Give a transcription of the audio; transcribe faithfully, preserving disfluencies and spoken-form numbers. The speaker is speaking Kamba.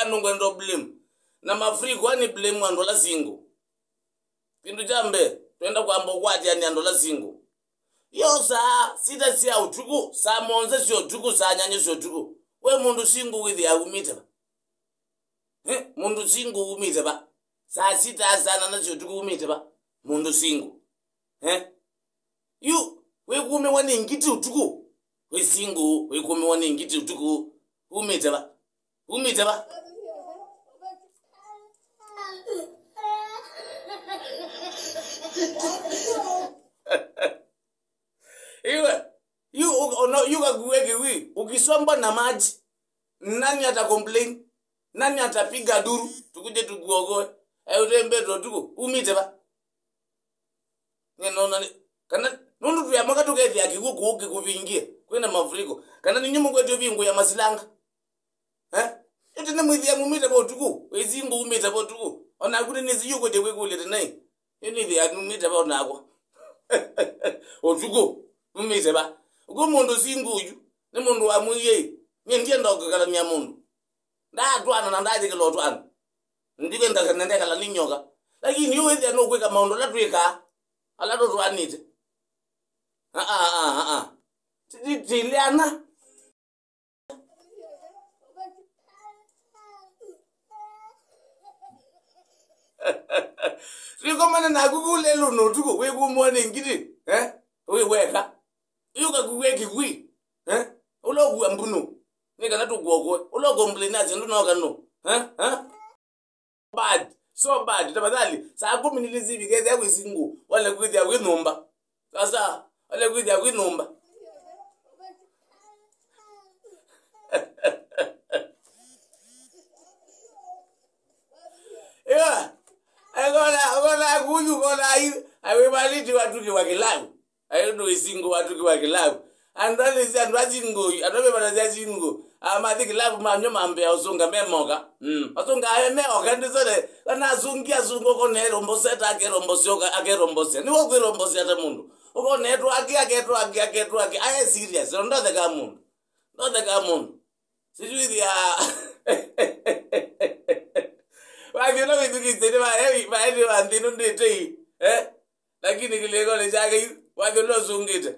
Andũ ngwenda blame. Na mafriko ani blame andũ ala single. Kĩndũ kya mbee, twenda kwamba ũkwatĩanĩa andũ ala single. Yo saa sita sya ũtukũ, saa mũonza sya ũtukũ, saa nyanya sya ũtukũ, we mũndũ single wĩthĩaa umĩte va? Eh, mũndũ single umĩte va? Saa sita, saa nana sya ũtukũ umĩte va? Mũndũ single. Eh? Yu, wĩkũmĩwa nĩ ngiti ũtukũ. Wĩ single, wĩkũmĩwa nĩ ngiti ũtukũ. Umĩte va? Umĩte va? Iwe, yu, u-, ono, yu kakue kĩwi, ukisomba na maji. Nani ata complain? Nani atapiga duru? Tukuje tukuokoe. Eh, utembee tu ũtukũ. Umĩte va? Nĩnona nĩ, kana, nũndũ twĩamaka tũkethĩa kĩw'ũ kũũ kĩkũvingie, kwĩna mafuriko. Kana ninyu mũkwetio vingũ ya masilanga. Eh? Ĩtene mwĩthĩa mumĩte va ũtukũ, wĩsingo umĩte va ũtukũ. Onaku nĩnĩsi yu kwĩtya kwĩkũlya tene. Yu nĩthĩa numĩte va onakwa. Ũtukũ, numĩte va? Ũkũ mũndũ singo ũyu, nĩ mũndũ wa mũiei. Nyie ndienda ũkĩkalania mũndũ. Ndatwana na ndayĩkĩla ũtwana. Ndikwenda kana ndekala nĩ nyoka. Lakini yu wĩthĩa nũkwĩka maũndũ ala twĩkaa, ala tũtwanĩte. Ah, ah, ah, ah, ah. Ti-, ti-, tiliana. Twikomana naku kũ lelũ na ũtukũ, wĩkũmwa nĩ ngiti, eh? Wĩ weka. Yu kakuwe kĩkui, eh? Ũla ũkua mbunu, nĩ kana tũkuokoe. Ũla ũkomplain asya ndũnoka nũ, eh? Eh? Bad, so bad. Tafadhali, saa kumi nĩlĩsivike ethĩa wĩ single, wale kwĩthĩa wĩ nyũmba. Sasa, wale kwĩthĩa wĩ nyũmba. Yeah. Akona, akona kuyu, akona ayu, awe baliti watuki wa kilabu. Ayo nĩ wĩsingo watuki wa kilabu. Andũ alĩsi andũ asingo, andũ amemanasya singo. Amathi kilabu manyo mambĩa ũsunga memoka. Mm. Ũsunga ayo meoka ndisole. Kana asungi asungo kone rombo seta ke rombo sioka ake rombo sia. Ni wokwe rombo sia ta mundu. Ukone twake ake twake ake twake. Aye serious. Ndothe ka mundu. Ndothe ka mundu. Sijui ya. Wathi ũla wĩthukĩte nĩ vaevi, vaevi wa nthĩ ĩno ndĩtei, eh? Lakini kĩlĩkonĩ kyake yu, wathi ũla ũsũngĩte,